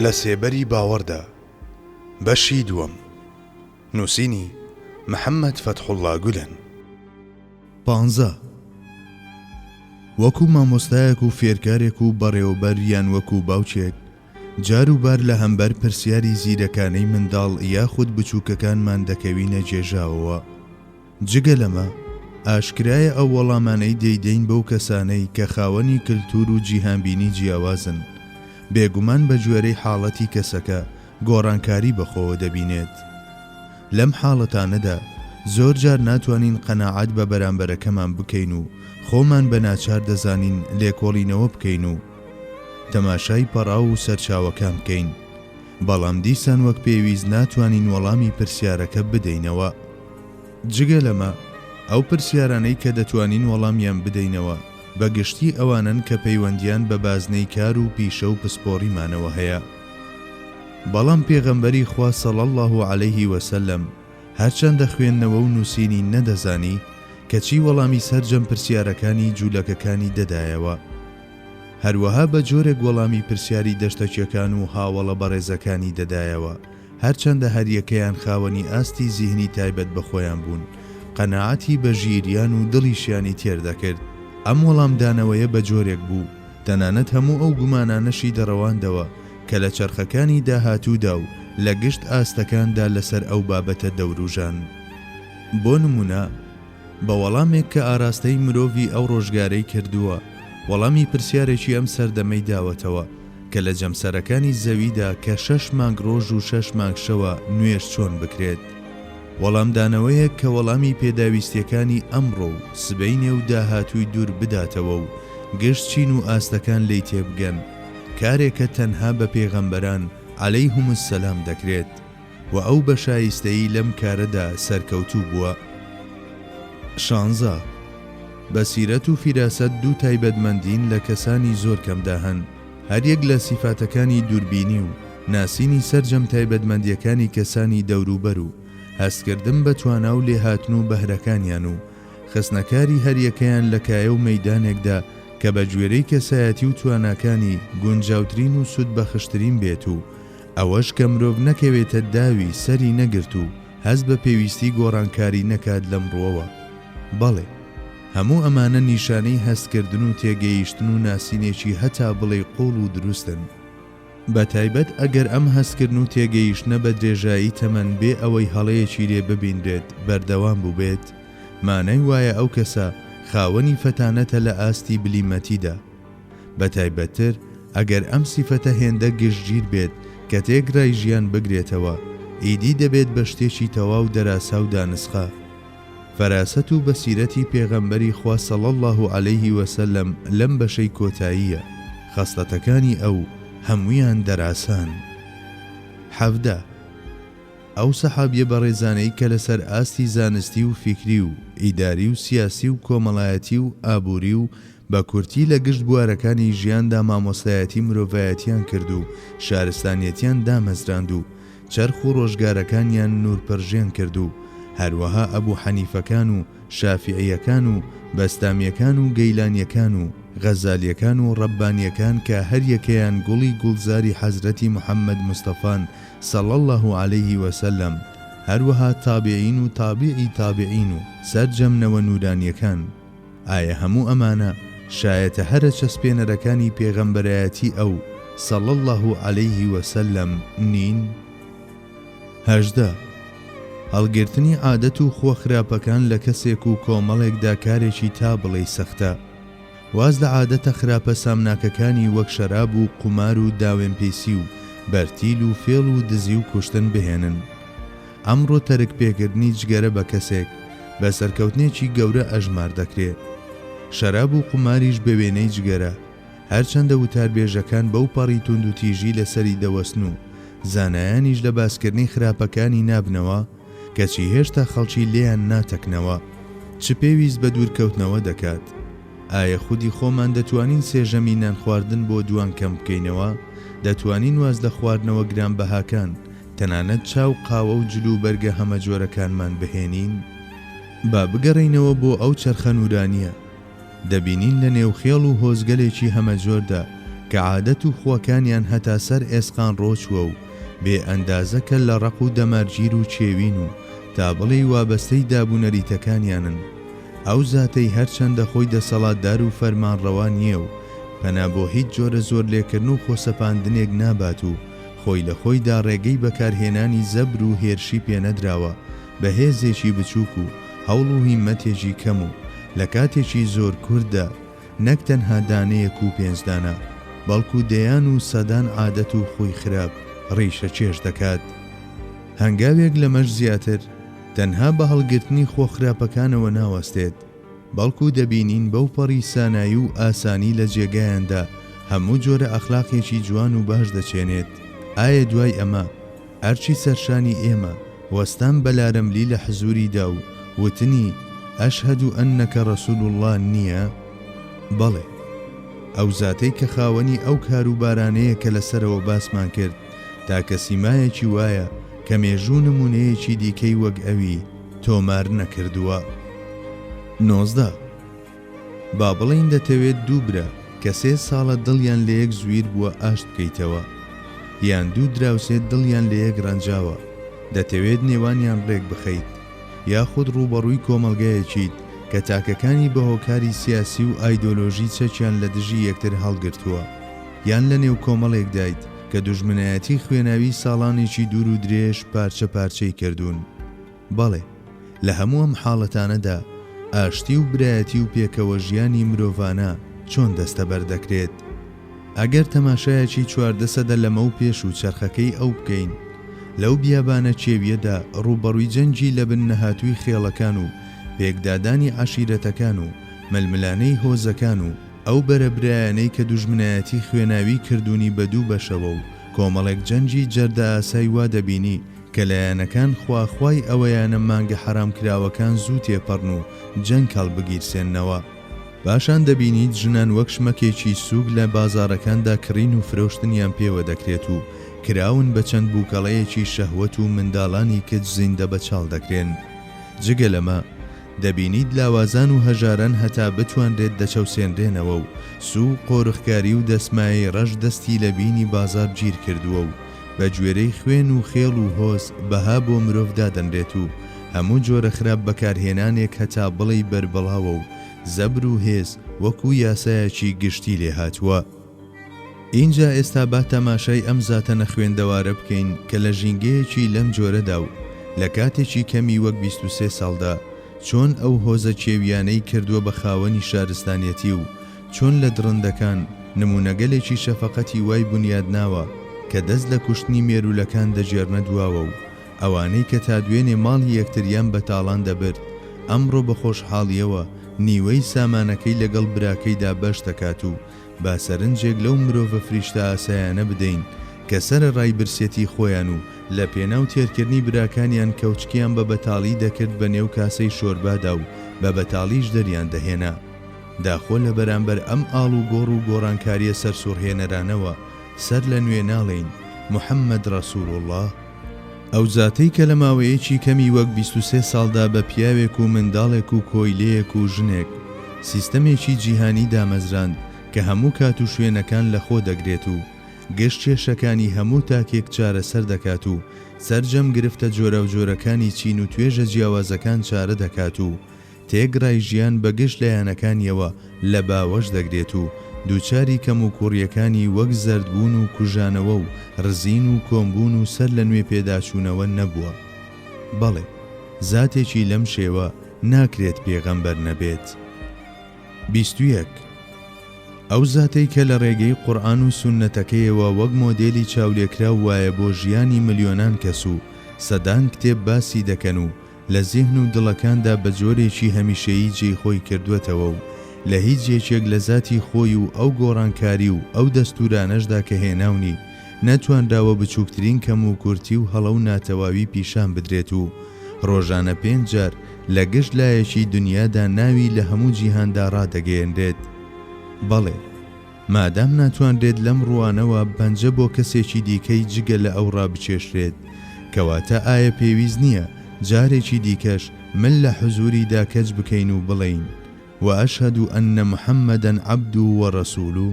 لە سێبەری باوەڕدا، بەشی دووەم، نووسینی، محەممەد فەتحوڵڵا گولەن. پانزە، وەکو مامۆستایەک و فێرکارێک و بەڕێوەبەر یان وەکو باوکێک، جار و بار لە هەمبەر پرسیاری زیرەکانەی منداڵ یاخود بچووکەکانمان دەکەوینە گێژاوەوە. جگە لەمە، ئاشکرایە ئەو وەڵامانەی دەیدەین بەو کەسانەی کە خاوەنی کلتور و جیهانبینی جیاوازن، بێگومان بە گوێرەی حاڵەتی کەسەکە گۆڕانکاری بەخۆوە دەبینێت. لەم حاڵەتانەدا زۆر جار ناتوانین قەناعەت بە بەرامبەرەکەمان بکەین و خۆمان بە ناچار دەزانین لێکۆڵینەوە بکەین و تەماشای پەڕاو و سەرچاوەکان بکەین، بەڵام دیسان وەک پێویست ناتوانین وەڵامی پرسیارەکە بدەینەوە. جگە لەمە، ئەو پرسیارانەی کە دەتوانین وەڵامیان بدەینەوە، بە گشتی ئەوانەن کە پەیوەندییان بە بازنەی کار و پیشە و پسپۆڕیمانەوە هەیە. بەڵام پێغەمبەری خوا صلی اللە علیه و سلم هەرچەندە خوێندنەوە و نووسینی نەدەزانی، کەچی وەڵامی سەرجەم پرسیارەکانی جوولەکەکانی دەدایەوە. هەروەها بە جۆرێک وەڵامی پرسیاری دەشتەکیەکان و هاوەڵە بەڕێزەکانی دەدایەوە، هەرچەندە هەریەکەیان خاوەنی ئاستی زیهنی تایبەت بە خۆیان بوون، قەناعەتی بە ژیریان و دڵیشیانی تێر دەکرد. ئەم وەڵامدانەوەیە بە جۆرێک بوو، تەنانەت هەموو ئەو گومانانەشی دەڕەواندەوە کە لە چەرخەکانی داهاتوودا و لە گشت ئاستەکاندا لەسەر ئەو بابەتە دەوروژان. بۆ نموونە، بە وەڵامێک کە ئاراستەی مرۆڤی ئەو ڕۆژگارەی کردووە، وەڵامی پرسیارێکی ئەم سەردەمەی داوەتەوە کە لە جەمسەرەکانی زەویدا کە شەش مانگ ڕۆژ و شەش مانگ شەوە نوێژ چۆن بکرێت؟ وەڵامدانەوەیەک کە وەڵامی پێداویستیەکانی ئەمڕۆ و سبەینێ و داهاتووی دوور بداتەوە و گشت چین و ئاستەکان لێی تێبگەن، کارێکە تەنها بە پێغەمبەران، علیهم السلام، دەکرێت. و ئەو بە شایستەیی لەم کارەدا سەرکەوتوو بووە. شانزە، بەسیرەت و فیراسەت دوو تایبەتمەندین لە کەسانی زۆر کەمدا هەن، هەریەک لە سیفاتەکانی دووربینی و ناسینی سەرجەم تایبەتمەندیەکانی کەسانی دەوروبەر و هەستکردن بە توانا و لێهاتن و بەهرەکانیان و خستنەکاری هەریەکەیان لە کایە و مەیدانێکدا کە بە گوێرەی کەسایەتی و تواناکانی گونجاوترین و سوودبەخشترین بێت و ئەوەش کە مرۆڤ نەکەوێتە داوی سەری نەگرت و هەست بە پێویستی گۆڕانکاری نەکات لەم ڕووەوە. بەڵێ، هەموو ئەمانە نیشانەی هەستکردن و تێگەیشتن و ناسینێکی هەتا بڵێی قووڵ و دروستن. بە تایبەت ئەگەر ئەم هەستکردن و تێگەیشتنە بە درێژایی تەمەن بێ ئەوەی هەڵەیەکی لێ ببینرێت بەردەوام بووبێت، مانای وایە ئەو کەسە خاوەنی فەتانەتە لە ئاستی بلیمەتیدا. بەتایبەتتر ئەگەر ئەم سیفەتە هێندە گشتگیر بێت کە تێکرای ژیان بگرێتەوە، ئیدی دەبێت بە شتێکی تەواو دەراسا و دانسقە. فەراسەت و بەسیرەتی پێغەمبەری خوا صلی اللە علیه و سلم لەم بەشەی کۆتاییە، خەسڵەتەکانی ئەو هەموویان دەراسان. 17. ئەو سەحابیە بەڕێزانەی کە لەسەر ئاستی زانستی و فیکری و ئیداری و سیاسی و کۆمەڵایەتی و ئابووری و بە کورتی لە گشت بوارەکانی ژیاندا مامۆستایەتی مرۆڤایەتیان کرد و شارستانیەتیان دامەزراند و چەرخ و ڕۆژگارەکانیان نوورپڕژێن کرد و هەروەها ئەبوو حەنیفەکان و شافیعیەکان و بەستامیەکان و گەیلانیەکان و غەزالیەکان و ڕەببانیەکان کە هەریەکەیان گوڵی گوڵزاری حەزرەتی محمد مستەفان صلی اللە علیه وسلم، هەروەها تابعین و تابعی تابعین و سەرجەم نەوە نورانیەکان، ئایا هەموو ئەمانە شایەتە هەرە چەسپێنەرەکانی پێغەمبەرایەتی ئەو، صلی اللە علیه وسلم، نین؟ 18. هەڵگرتنی عادەت و خووە خراپەکان لە کەسێک و کۆمەڵێکدا کارێکی تا بڵێی سەختە. واز لە عادەتە خراپە سامناکەکانی وەک شەراب و قومار و داوێنپیسی و بەرتیل و فێڵ و دزی و کوشتن بهێنن. ئەمڕۆ تەرک پێکردنی جگەرە بە کەسێک، بە سەرکەوتنێکی گەورە ئەژمار دەکرێ. شەراب و قوماریش بە وێنەی جگەرە، هەرچەندە وتاربێژەکان بەو پەڕی توندوتیژی لەسەری دەوەستن و زانایانیش لە باسکردنی خراپەکانی نابنەوە، کەچی هێشتا خەڵکی لێیان ناتەکنەوە. چ پێویست بە دوورکەوتنەوە دەکات؟ ئایە خودی خۆمان دەتوانین سێ ژەمی نانخواردن بۆ دووان کەم بکەینەوە؟ دەتوانین واز لە خواردنەوە گرانبەهاکان، تەنانەت چا و قاوە و جل و بەرگە هەمەجۆرەکانمان بهێنین؟ با بگەڕێینەوە بۆ ئەو چەرخە نوورانییە. دەبینین لە نێو خێڵ و هۆزگەلێکی هەمەجۆردا. کە عادەت و خووەکانیان هەتا سەر ئێسقان ڕۆچووە و بێ ئەندازە کەللە ڕەق و دەمارگیر و کێوین و تا بڵێی وابەستەی دابونەریتەکانیانن. ئەو زاتەی هەرچەندە خۆی دەسەڵاتدار و فەرمانڕەوا نییە و پەنا بۆ هیچ جۆرە زۆرلێکردن و خۆسەپاندنێک نابات و خۆی لە خۆیدا ڕێگەی بەکارهێنانی زەبر و هێرشی پێنەدراوە بە هێزێکی بچووک و هەوڵ و هیممەتێکی کەم و لە کاتێکی زۆر کورتدا نەک تەنها دانەیەک و پێنج دانە، بەڵکو دەیان و سەدان عادەت و خووی خراپ ڕیشەکێش دەکات. هەنگاوێک لەمەش زیاتر، تەنها بە هەڵگرتنی خووە خراپەکانەوە ناوەستێت، بەڵکو دەبینین بەو پەڕی سانایی و ئاسانی لە جێگایاندا هەموو جۆرە ئەخلاقێکی جوان و باش دەچێنێت. ئایا دوای ئەمە ئەرکی سەرشانی ئێمە وەستان بە لارەملی لە حزوریدا و وتنی، اشهد انک رسول اللە، نییە؟ بەڵێ. ئەو زاتەی کە خاوەنی ئەو کاروبارانەیە کە لە سەرەوە باسمان کرد، تاکە سیمایەکی وایە کە مێژوو نموونەیەکی دیکەی وەک ئەوی تۆمار نەکردووە. 19. با بڵێین دەتەوێت دوو برا کە سێ ساڵە دڵیان لەیەک زویر بووە ئاشت بکەیتەوە. یان دوو دراوسێ دڵیان لەیەک ڕەنجاوە دەتەوێت نێوانیان ڕێک بخەیت. یاخود ڕووبەڕووی کۆمەڵگایەکیت کە تاکەکانی بە هۆکاری سیاسی و ئایدۆلۆژی چەکیان لە دژی یەکتر هەڵگرتووە. یان لە نێو کۆمەڵێکدایت کە دوژمنایەتی خوێناوی ساڵانێکی دوور و درێژ پارچە پارچەی کردوون. بەڵێ، لە هەموو ئەم حاڵەتانەدا ئاشتی و برایەتی و پێکەوە ژیانی مرۆڤانە چۆن دەستەبەر دەکرێت؟ ئەگەر تەماشایەکی 14 سەدە لەمەو پێش و چەرخەکەی ئەو بکەین، لەو بیابانە کێوییەدا ڕووبەڕووی جەنگی لەبن نەهاتووی خێڵەکان و پێکدادانی عەشیرەتەکان و ململانێی هۆزەکان و ئەو بەرە برایانەی کە دوژمنایەتی خوێناوی کردوونی بە دوو بەشەوە و کۆمەڵێک جەنگی جەردەئاسای وا دەبینی کە لایەنەکان خواخوای ئەوەیانە مانگە حەرامکراوەکان زوو تێپەڕن و جەنگ هەڵبگیرسێننەوە. پاشان دەبینیت ژنان وەک شمەکێکی سووک لە بازاڕەکاندا کڕین و فرۆشتنیان پێوە دەکرێت و کراون بە چەند بووکەڵەیەکی شەهوەت و منداڵانی کچ زیندە بەچاڵ دەکرێن. جگە لەمە، دەبینیت لاوازان و هەژاران هەتا بتوانرێت دەچەوسێنرێنەوە و سوو و قۆرخکاری و دەسمایەی ڕەش دەستی لە بینی بازاڕ گیر کردووە و بە گوێرەی خوێن و خێڵ و هۆز بەها بۆ مرۆڤ دادەنرێت و هەموو جۆرە خراپ بەکارهێنانێک هەتا بڵێی بەربڵاوە و زەبر و هێز وەکو یاسایەکی گشتی لێهاتووە. ئینجا ئێستا با تەماشای ئەم زاتە نەخوێندەوارە بکەین کە لە ژینگەیەکی لەم جۆرەدا و لە کاتێکی کەمی وەک 23 ساڵدا چۆن ئەو هۆزە کێویانەی کردووە بە خاوەنی شارستانیەتی و چۆن لە دڕندەکان نموونەگەلێکی شەفەقەتی وای بونیادناوە کە دەست لە کوشتنی مێروولەکان دەگێڕنە دواوە و ئەوانەی کە تا دوێنێ ماڵی یەکتریان بە تاڵان دەبرد، ئەمڕۆ بە خۆشحاڵییەوە نیوەی سامانەکەی لەگەڵ براکەیدا بەش دەکات و با سەرنجێک لەو مرۆڤە فریشتەئاسایانە بدەین کە سەرەڕای برسیەتی خۆیان و لە پێناو تێرکردنی براکانیان کەوچکیان بە بەتاڵی دەکرد بە نێو کاسەی شۆربادا و بە بەتاڵیش دەریان دەهێنا. داخۆ لە بەرامبەر ئەم ئاڵوگۆڕ و گۆڕانکارییە سەرسوڕهێنەرانەوە سەر لە نوێ ناڵێین محمد رسول اللە؟ ئەو زاتەی کە لە ماوەیەکی کەمی وەک 23 ساڵدا بە پیاوێک و منداڵێک و کۆیلەیەک و ژنێک سیستەمێکی جیهانی دامەزراند کە هەموو کات و شوێنەکان لە خۆ دەگرێت و گشت کێشەکانی هەموو تاکێک چارەسەر دەکات و سەرجەم گرفتە جۆراوجۆرەکانی چین و توێژە جیاوازەکان چارە دەکات و تێکڕای ژیان بە گشت لایەنەکانیەوە لە باوەش دەگرێت و دووچاری کەموکوڕیەکانی وەک زەردبوون و کوژانەوە و ڕزین و کۆمبوون و سەر لە نوێ پێداچوونەوە نەبووە. بەڵێ، زاتێکی لەم شێوە ناکرێت پێغەمبەر نەبێت. 21. ئەو زاتەی کە لە ڕێگەی قورئان و سوننەتەکەیەوە وەک مۆدێلی چاولێکراو وایە بۆ ژیانی ملیۆنان کەس و سەدان کتێب باسی دەکەن و لە زیهن و دڵەکاندا بە جۆرێکی هەمیشەیی جێی خۆی کردووەتەوە و لە هیچ یەکێک لە زاتی خۆی و ئەو گۆڕانکاری و ئەو دەستوورانەشدا کە هێناونی نەتوانراوە بچووکترین کەموکورتی و هەڵە و ناتەواوی پیشان بدرێت و ڕۆژانە پێنج جار لە گشت لایەکی دنیادا ناوی لە هەموو جیهاندا ڕادەگەیەنرێت. بەڵێ. مادام ناتوانرێت لەم ڕووانەوە پەنجە بۆ کەسێکی دیکەی جگە لە ئەو ڕابکێشرێت، کەواتە ئایا پێویست نییە جارێکی دیکەش مل لە حزووریدا کەچ بکەین و بڵێین، واشهد ان محمدا عبدو ورسولو؟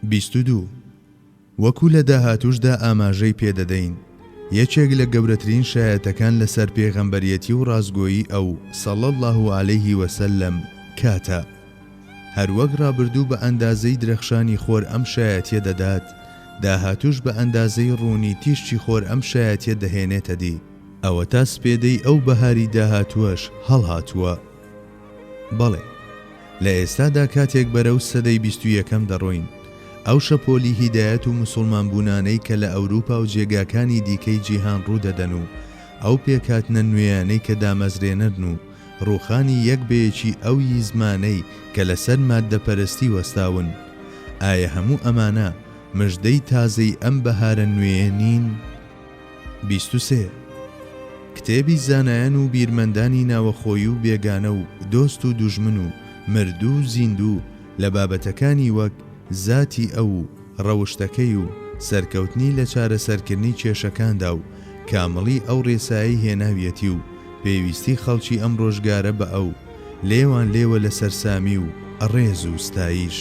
22. وەکو لە داهاتووشدا ئاماژەی پێدەدەین، یەکێک لە گەورەترین شایەتەکان لەسەر پێغەمبەریەتی و ڕاستگۆیی ئەو، صلی اللە علیه وسلم، کاتە. هەروەک ڕابردوو بە ئەندازەی درەخشانی خۆر ئەم شایەتیە دەدات، داهاتووش بە ئەندازەی ڕوونی تیشکی خۆر ئەم شایەتیە دەهێنێتە دی. ئەوەتا سپێدەی ئەو بەهاری داهاتووەش هەڵهاتووە. بەڵێ، لە ئێستادا کاتێک بەرەو سەدەی بیستویەکەم دەڕۆین، ئەو شەپۆلی هیدایەت و موسوڵمانبوونانەی کە لە ئەوروپا و جێگاکانی دیکەی جیهان ڕوودەدەن و ئەو پێکهاتنە نوێیانەی کە دامەزرێنەرن و ڕووخانی یەک بە یەکی ئەو یزمانەی کە لەسەر ماددەپەرستی وەستاون، ئایا هەموو ئەمانە مژدەی تازەی ئەم بەهارە نوێیە نین؟ 23. کتێبی زانایان و بیرمەندانی ناوەخۆیی و بێگانە و دۆست و دوژمن و مردوو و زیندوو لە بابەتەکانی وەک زاتی ئەو و ڕەوشتەکەی و سەرکەوتنی لە چارەسەرکردنی کێشەکاندا و کامڵی ئەو ڕێسایەی هێناویەتی و پێویستی خەڵکی ئەم ڕۆژگارە بە ئەو لێوان لێوە لە سەرسامی و ڕێز و ستایش.